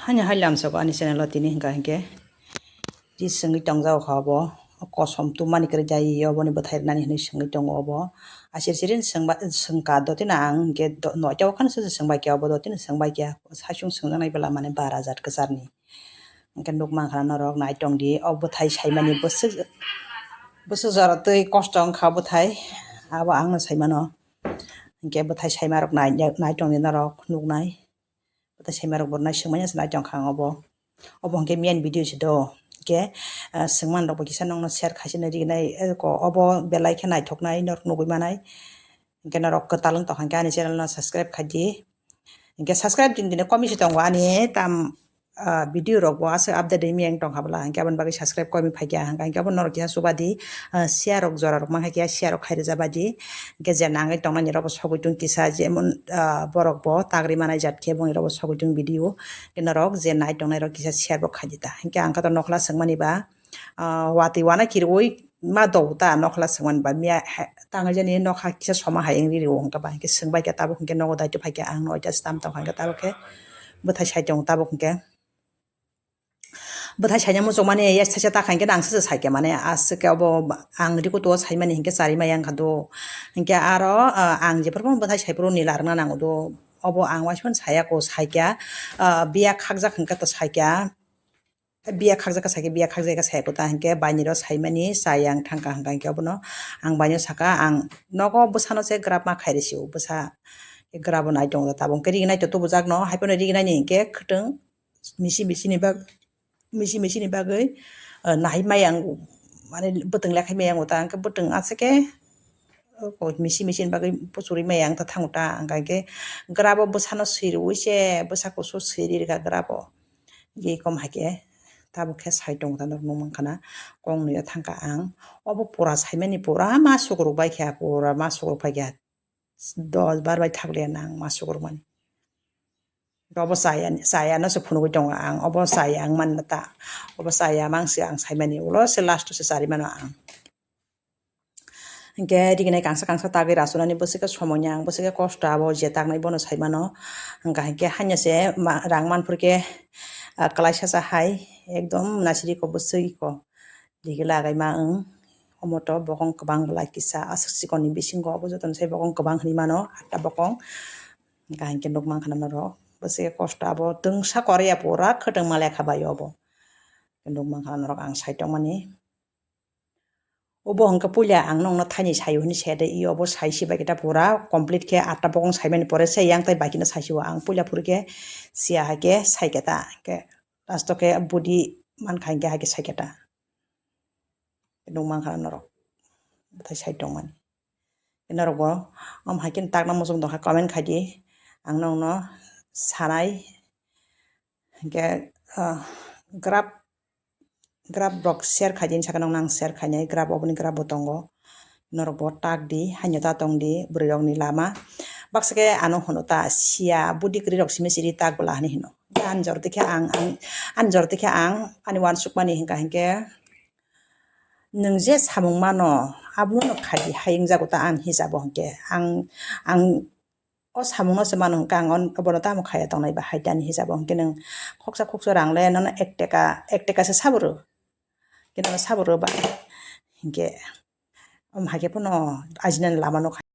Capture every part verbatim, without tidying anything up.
Ani hai lamsok ani channel o tini hingka hingke ri sengwi tongjao kha obo. Kosom tumani kwrwi jai oboni bwthai rwnani hinwi sengwi tongo obo. Asir sirin sengba, sengka dotino ang hingke do-, noita o khano se sengbai khe obo dotino sengbai khe. Saichung sengjaknai bwla mane bara jat kwcharni. Hingke nukmankha norok naitongdi o bwthai saimani bwswk, bwswk jora twi kosto wngkha bwthai. Abo angno saimano. Hingke bwthai saimarok nai-, naitongdi norok nuknai. Bwthai saimarok bo nai swngmani se naitong kha ang obo. Obo hwnkhe main video se do. Hwnkhe, ah, swngmanrok bo kisa nokno share khaisani rignai, eh, ko obo belai khe naithoknai norok nugwi manai. Hwnkhe norok kwtal wng tongkha hwnkhe ani channel no subscribe khaidi. Hwnkhe subscribe din dine komi se tongo ani tam, ah, video rok bo aswk update rimiyang tongkha bwla. Hwnkhe aboni bagwi subscribe komi phaikha hwnkhe, hwnkhe abo norok kisa chubadi. Ah, share rok jora rok mankha khe share rok khai rwja baidi. Hwnkhe je nangwi tongnani rok bo sogwi tung kisa jemon, ah, borok bo tagri manai jat khe bongni rok bo sogwi tung video. Hwnkhe norok je nai tongnai rok kisa share bo khai di ta. Hwnkhe ang khe to nokhla swngmani ba, ah, watwi wana kirwi ma do ta nokhla swngmani ba miya he, tangwi jani nokha kisa soma hai wngri rwo hwnkhe ba hwnkhe swngbai khe tabuk hwnkhe nogo daitwi phaikhe ang noita se tam tongkha hwnkhe tabuk khe bwthai sai tongo tabuk hwnkhe. Bwthai saina muchungmani ya thaisa ta khankhe ang sasa saikha mane aswk khe obo ang rikuto saimani hinkhe chari maya wngkha do. Hinkhe aro, ah, ang jephuru bwthai saiphuru nila rwna nango do. Obo ang waisa phano saya ko saikha, ah, biya khakjak hinkhe to saikha. Biya khakjak khe saikhe biya khakjak khe saikha ta hinkhe bainiro saimani chaya ang thangkha hwnkha hinkhe obono ang baino saka ang nogo bwsano se grab ma khairesi o bwsa grabo nai tongo tabuk hinkhe rignai to tubujakno hai phano rignai ni hinkhe khwtwng. Misi misi ni bag-, misi misi ni bagwi, ah, nahai maya ang mane bwtwng lekhai maya ang ta hwnkhe bwtwng aswk khe, oh, misi misi ni bagwi puchuri maya ang ta thango ta hwnkha hwnkhe grabo bwsano swi rwui se bwsa kusu swi ri rwkha grabo. Ye kom hai khe tabuk khe sai tongo ta norok nukmankha na kong nwi o thangkha ang obo pura saimani pura ma sukruk bai kha pura ma sukruk pai kha. Dos bar bai thakliya nang ma sukrukmani. Obo chaya, chaya no se phunugwi tongo ang, obo chaya ang manna ta, obo chaya mang se ang saimani, ulo se last o se chari mano ang. Hinkhe rignai kangsa kangsa tagwi rasunani bwswk khe somonya ang, bwswk khe kosto abo je taknai bono saimano. Hwnkha hinkhe hanya se ma-, rang manphuru khe, ah, kwlaisa cha hai, ekdom nasiri ko bwswk ko. Rigi lagai ma ang. Omo to bokong kwbang bwlai kisa aswk chikon ni bisingo obo joto ni sai bokong kwbang hinwi mano atta bokong. Hwnkha hinkhe nukmankha na norok bwswk kosto abo twngsa koriya pura khwtwng ma lekha bai obo. Nukmankha na norok ang sai tongmani. Obo hwnkhe puila ang nokno thaini saio hinwi saya de, i obo sai si bai khe ta pura complete khe atta bokong saimani pore se yang tai bai kheno sai si o ang puila phuru khe siya hai khe sai khe ta khe last o khe budi mankha hinkhe hai khe sai khe ta. Nukmankha norok bwthai sai tongmani. Norok bo, omo hai khe takna muchung tongkha comment khai di. Ang nokno sanai. Hinkhe, ah, graph, graph rok share khai di, saka nokno ang share khainai, graph oboni graph bo tongo. Norok bo tak di, haino ta tong di, bwrwi rokni lama. Baksa khe ano hwno ta siya, budi kwrwi rok simi siri tak bwla hinwi hino. Ani jora tikhe ang, ang, ani jora tikhe ang, ani uansukmani hwnkha hinkhe, nwng je samung mano, abono khai di hai wngjago ta ani hisabo hinkhe. Ang, ang o samungno se mano hwnkhe ang on-, obono tamo khaiya tongnai ba hai ta ani hisabo hinkhe nwng khoksa khoksa rang le nono ek teka, ek teka se sabo rw. Khe nono sabo rw ba hinkhe, omo hai khe phano ajinani lama no khai.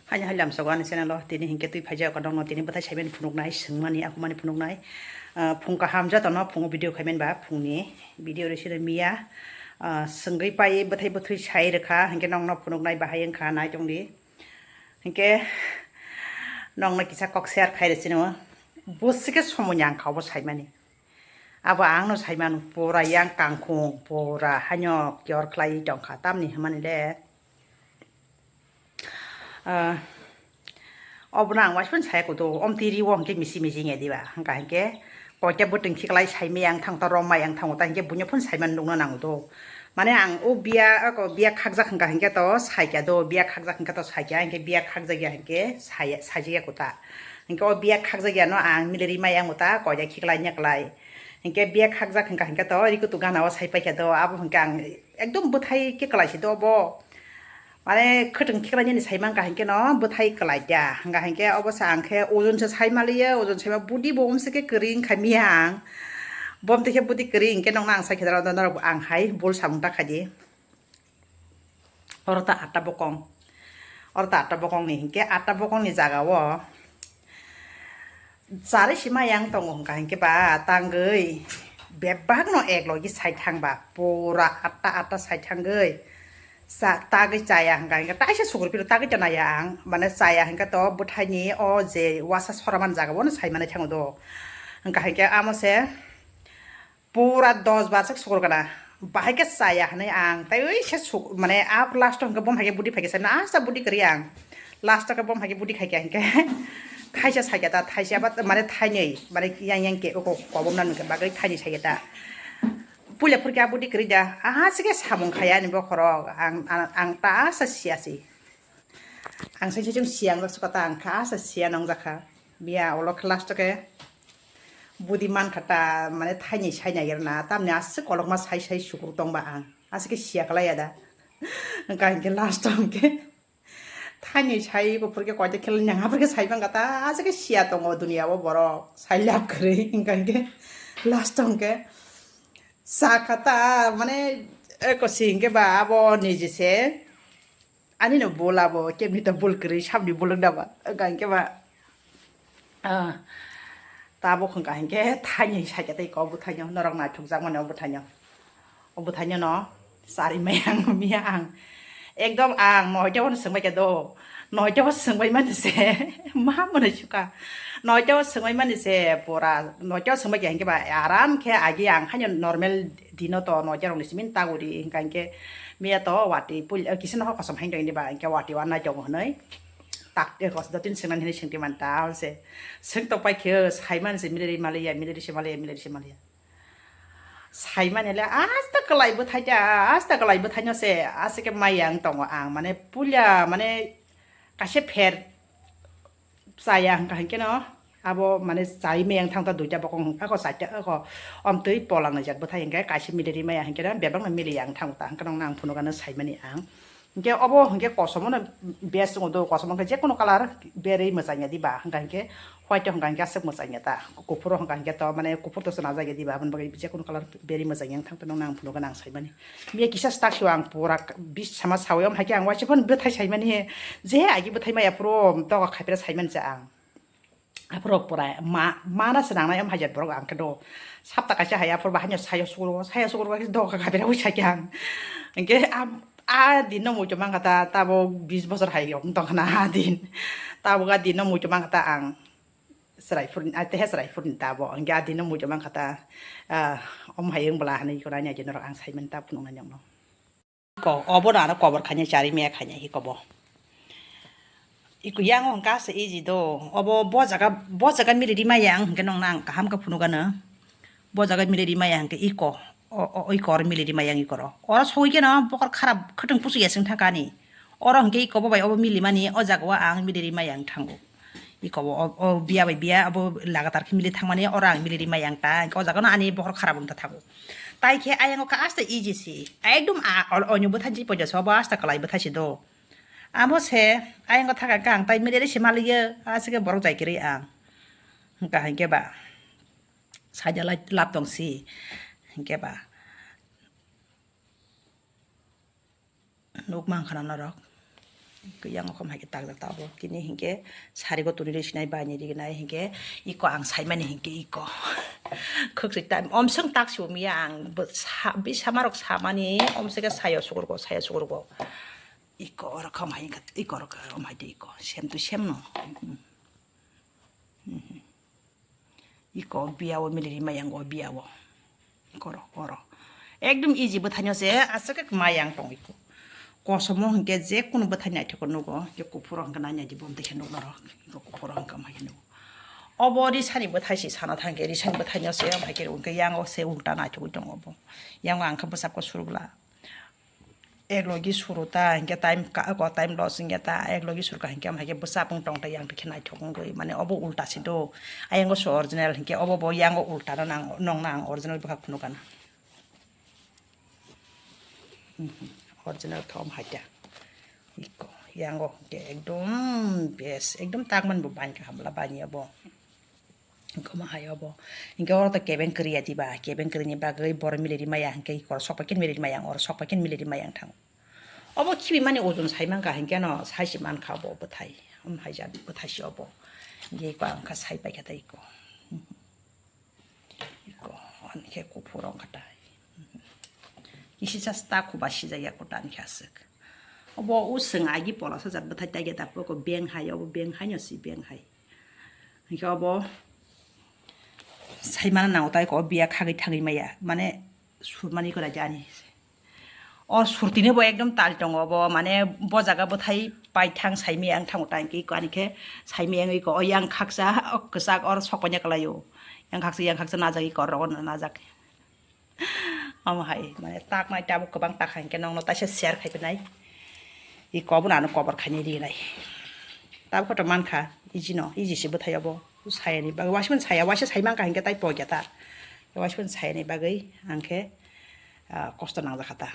Haini hai lamsogo ani channel o tini hinkhe twi phaijak nokno tini bwthai saimani phunuknai, swngmani, akumani phunuknai. Ah, phung kaham jotono phungo video khaimani ba phungni video rwsino miya. Ah, swngwi pai bwthai bwthwi sai rwkha hinkhe nokno phunuknai bahai wngkha nai tongdi. Hinkhe nokno kisa kok share khai rwsino bwswkhe somoni ang kha obo saimani. Abo angno saimano pura yang kangkhung pura haino kiyor khlai tongkha tamni hwnmani le. Ah, obono ang waisa phano saya kuto, omtwi riwo hinkhe misi misi wngya diba, hwnkha hinkhe koita bwtwng khiklai saimaya wng thango, ta romaya wng thango, ta hinkhe buino phano saimano nukna nango do. Mane ang o biya, o biya khakjak hwnkha hinkhe to saikya do, biya khakjak hwnkha to saikya, hinkhe biya khakjakya hinkhe saya, sajakya kuta. Hinkhe o biya khakjakyano ang miliri maya wng ta, koita khiklai nyaklai. Hinkhe biya khakjak hwnkha hinkhe to rikutu gana o saipaikya do, abo hinkhe ang ekdom bwthai khe kwlaisi do bo. Mane khwtwng khiklainani saimang kaham khe no bwthai kwlai da. Hwnkha hinkhe obo se ang khe ojon se saimaliya, ojon saima budi bo omse khe kwrwi wngkha miya ang. Bom twi khe budi kwrwi hinkhe nokno ang sai khe norok ang hai bol samung ta khaidi. Oro ta atta bokong. Oro ta atta bokong ni hinkhe atta bokong ni jaga o Chari si mayang tongo hwnkha hinkhe ba tangwi bebak no ek logi sai thang ba pura atta atta sai thangwi sa tagwi chaya hwnkha hinkhe taisa sukur phiro tagwi tonaya ang mane chaya hinkhe to bwthaini o je wasa sora man jaga bono sai manai thango do hwnkha hinkhe amo se Pura dos bar sak sukur kana. Bahai khe chaya hinwi ang. Tai ui se suk-, mane a last o hwnkhe bom hai khe budi phai khe sai mano. Asta budi kwrwi ang. Last o khe bom hai khe budi khai khe hinkhe. Thaisa sai khe ta, thaisa ba mane thainwi. Mane yang yang khe oko kobom na nungkhe bagwi thainwi sai khe ta. Puila phur khe a budi kwrwi da. Aha se khe samung khaya ani bokhorok. Ang, ang, ang ta asa siya si. Ang sai sai chwng siya ang jak suka ta ang kha asa siya nang jak kha. Biya ulo khe last o khe. Budi mankha ta, mane thaini sai nai rwna, tamni aswk kolokma sai sai sukur tongba ang. Aswk khe siya kwlai ya da. Hwnkha hinkhe last o hinkhe thaini sai kuphur khe koita khela nang haphar khe sai bangkha ta, aswk khe siya tongo duniya o borok. Sai lab kwrwi hwnkha hinkhe last o hinkhe sakha ta, mane eko si hinkhe ba abo niji se. Ani no bol abo, kebni to bol kwrwi, sabni bolong da ba. Hwnkha hinkhe ba, ah, tabuk hwnkha hinkhe thaini sai khe tei kok bwthaino, norok naithok jak mani o bwthaino. O bwthaino no chari maya ang, miya ang. Ekdom ang noita o swngbai khe do. Noita o swngbai mani se, ma mwnwi sukha. Noita o swngbai mani se, pura noita o swngbai khe hinkhe ba, aram khe agi ang haino normal dino to noita rokni simi tagwi ri, hwnkha hinkhe miya to wati pul-, eh, kisa nohor kosom hai tongdi ba, hinkhe wati wanai tongo hinwi tak, eh, kos dotin swngnani hinwi swngti man ta se. Swng tok pai khe sai man se, miliri maliya, miliri se maliya, miliri se maliya. Sai mani le asta kwlai bwthai ta, asta kwlai bwthaino se, aswk khe maya wng tongo ang, mane puila, mane kaisa pher chaya hwnkha hinkhe no abo mane chai maya wng thang ta duita bokong hwnkha ko chaita ko omtwi polang nai jak bwthai hinkhe kaisa miliri maya hinkhe no bebak no miliya wng thang ta hwnkhe nang phunukgano saimani ang hinkhe obo hinkhe kosom no best wngo do kosom hinkhe jekono colour berwi mwchangya diba hwnkha hinkhe white hwnkha hinkhe aswk mwchangya ta kuphur hwnkha hinkhe to mane kuphur to chwna jagya diba aboni bagwi jekono colour berwi mwchangya wng thang ta nang phunukgano ang saimani. Miya kisa stack sio ang pura bis sama sawi om hai khe ang waisa phano bwthai saimani he. Je agi bwthai maya phuru doga khaipra saimani cha ang. Aphuru pura ma, mana se nangnai om hajat borok ang khe do. Sapta kaisa hai aphuru bahai no sayo sugro, sayo sugro khe doga khaipra wi sakhe ang. Hinkhe am, a din no muitu mankha ta, tabo bis bosor hai om tong khna a din. Tabo a din no muitu mankha ta ang. Chwrai phurni, a tehe chwrai phurni tabo. Hinkhe a din no muitu mankha ta, ah, om hai wng bwla hinwi khe nai nai din norok ang saimani ta phunuknai nokno. Ko, obo no ano kobor khainai, chari maya khainai hi kobo. Iko yang hwnkha se easy do. Obo bo jaga, bo jaga mili rima yang hwnkhe nong nang kaham khe phunukgano. Bo jaga mili rima yang hwnkhe iko. O, o, iko oro mili rima yang iko ro. Oro sogwi khe no bokhor kharap khwtwng pusu ya sing thangkha ani. Oro hwnkhe iko bo bai obo mili mani o jaga o ang mili rima yang thango. Iko bo o, o biya bai biya abo lagatar khe mili thangmani oro ang mili rima yang ta. O jaga no ani bokhor kharap wng ta thango. Tai khe ayang o khe aste easy si. Ekdom a, o, onyo bwthachi poito se, obo aste kwlai bwthachi do. Amo se, ayang o thaka khe ang tai mili ri se maliyo, aswk khe borok jai kwrwi ang. Hwnkha hinkhe ba, saida lai lab tong si. Hinkhe ba. Nuk mang khana norok. Yang okhom hai khe takjak tabuk. Kini hinkhe sari go tuni ri sinai bai ni ri nai hinkhe iko ang saimani hinkhe iko. Khwksui ta omswng tak si umiya ang bo sa, bisa marok samani omswk khe sayo sukur go, sayo sukur go. Iko oro khom hai khe iko oro khom hai de iko. Sem to sem no. Hmm. Hmm. Iko biya o mili rima yang o biya o. Koro, koro. Ekdom easy bwthaino se aswk khe mayang tong iko. Kosomo hinkhe je kunu bwthai naithok nugo, je kuphur hinkhe nai nai di bom twi khe nuk norok. Iko kuphur hinkhe mai khe nugo. Obo risani bwthai se sana thang khe risani bwthaino se mai khe hinkhe yang o se ulta naithogwi tongo bo. Yang o ang khe bwsap khe suru bwla. Ek logi suru ta hinkhe time ka, ko time loss hinkhe ta ek logi suru ka hinkhe am hai khe bwsap wng tong ta yang khe naithok wngwi mane obo ulta se do. Ayang o se original hinkhe obo bo yang o ulta no nang, nong nang original bwkha phunukgana. Mhm. Original khe om hai ta. Iko, yango ke ekdom bes, ekdom takman bo bain ka hamla bain abo. Koma hai obo. Hingke oro to kebeng kriya diba, kebeng krini bagwi bor mili rimaya hingke iko sokpakin mili rimaya, oro sokpakin mili rimaya thang. Obo khibi mani ojon sai manka hingke no sai si manka obo bwthai. Om hai jat bwthai si obo. Hingke iko ang kha sai paikha tei iko. Iko, hingke kuphur wngkha tai. Kisi sa sta khuba sijak ya kutan khe aswk. Obo uswng agi pola sajak bwthai tai ge tapro ko beng hai, obo beng hai no si beng hai. Hingke obo saimana nango tai ko biya khagwi thagwi maya. Mane surmani ko raja ani. O surtini bo ekdom tal tongo obo, mane bo jaga bwthai paithang saimaya ang thango tai hingke iko ani khe saimaya wngwi ko o yang khaksa o kwchak or sokpanya kwlaio. Yang khaksa, yang khaksa najagwi kor rogo najak. Omo hai, mane taknai tabuk kwbang tak hai hingke nokno taisa share khai phinai. I kobo ano cover khainai rinai. Tabuk koto mankha, iji no, iji se bwthai obo. Sayani bagwi, waisa mani saya, waisa sai mankha hingke tai pogya ta. Waisa mani sayani bagwi, angkhe, ah, kosto nangjakha ta.